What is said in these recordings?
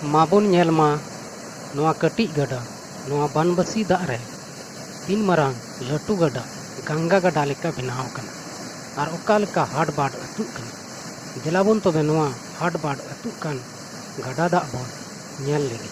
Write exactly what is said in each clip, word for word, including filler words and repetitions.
ᱢᱟᱵᱚᱱ ᱧᱮᱞ ᱢᱟ ᱱᱚᱣᱟ ᱠᱟᱹᱴᱤᱡ ᱜᱟᱰᱟ, ᱱᱚᱣᱟ ᱵᱟᱱᱵᱟᱥᱤ ᱫᱟᱜ ᱨᱮ ᱛᱤᱱ ᱢᱟᱨᱟᱝ ᱞᱟᱹᱴᱩ ᱜᱟᱰᱟ, ᱜᱟᱝᱜᱟ ᱜᱟᱰᱟ ᱞᱮᱠᱟ ᱵᱮᱱᱟᱣ ᱟᱠᱟᱱᱟ᱾ ᱟᱨ ᱚᱠᱟ ᱞᱮᱠᱟ ᱦᱟᱴ ᱵᱟᱴ ᱟᱹᱛᱩᱜ ᱠᱟᱱᱟ᱾ ᱫᱮᱞᱟ ᱵᱚᱱ ᱛᱚᱵᱮ ᱱᱚᱣᱟ ᱦᱟᱴ ᱵᱟᱴ ᱟᱹᱛᱩᱜ ᱠᱟᱱ ᱜᱟᱰᱟ ᱫᱟᱜ ᱵᱚᱱ ᱧᱮᱞ ᱞᱮᱜᱮ᱾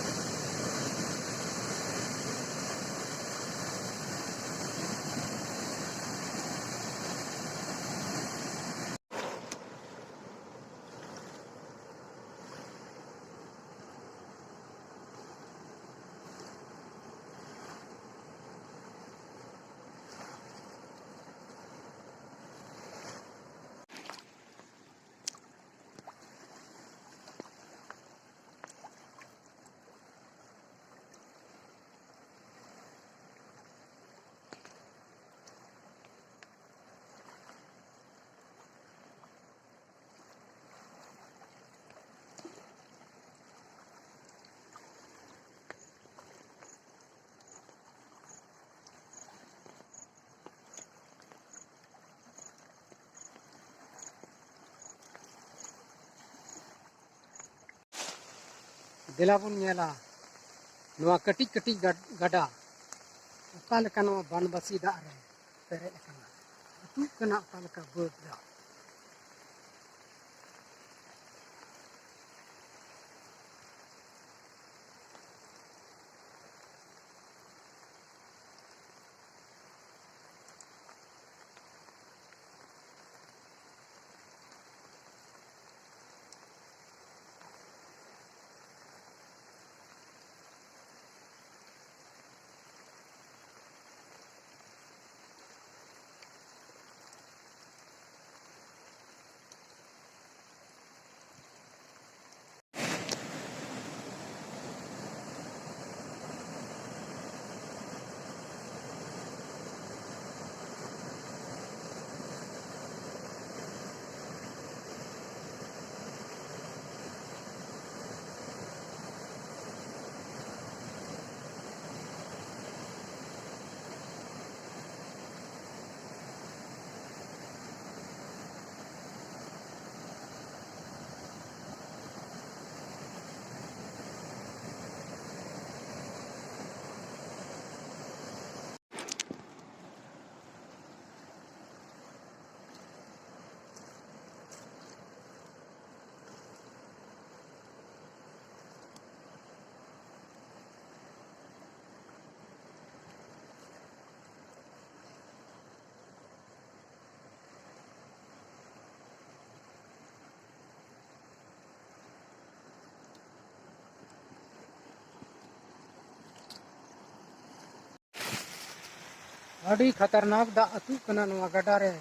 ᱫᱮᱞᱟ ᱵᱚᱱ ᱧᱮᱞᱟ ᱱᱚᱣᱟ ᱠᱟᱹᱴᱤᱡ ᱠᱟᱹᱴᱤᱡ ᱜᱟᱰ-, ᱜᱟᱰᱟ ᱚᱠᱟ ᱞᱮᱠᱟ ᱱᱚᱣᱟ ᱵᱟᱱᱵᱟᱥᱤ ᱫᱟᱜ ᱨᱮ ᱯᱮᱨᱮᱡ ᱟᱠᱟᱱᱟ, ᱟᱹᱛᱩᱜ ᱠᱟᱱᱟ ᱚᱠᱟ ᱞᱮᱠᱟ ᱵᱟᱹᱫᱽ ᱫᱟᱜ᱾ ᱟᱹᱰᱤ ᱠᱷᱟᱛᱟᱨᱱᱟᱠ ᱫᱟᱜ ᱟᱹᱛᱩᱜ ᱠᱟᱱᱟ ᱱᱚᱣᱟ ᱜᱟᱰᱟ ᱨᱮ᱾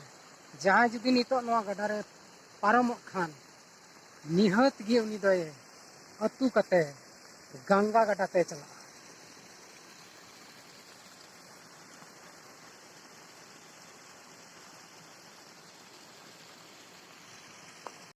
ᱡᱟᱦᱟᱸᱭ ᱡᱩᱫᱤ ᱱᱤᱛᱚᱜ ᱱᱚᱣᱟ ᱜᱟᱰᱟ ᱨᱮ ᱯᱟᱨᱚᱢᱚᱜ ᱠᱷᱟᱱ, ᱱᱤᱦᱟᱹᱛ ᱜᱮ ᱩᱱᱤ ᱫᱚᱭ ᱟᱹᱛᱩ ᱠᱟᱛᱮ ᱜᱟᱝᱜᱟ ᱜᱟᱰᱟ ᱛᱮ ᱪᱟᱞᱟᱜᱼᱟ᱾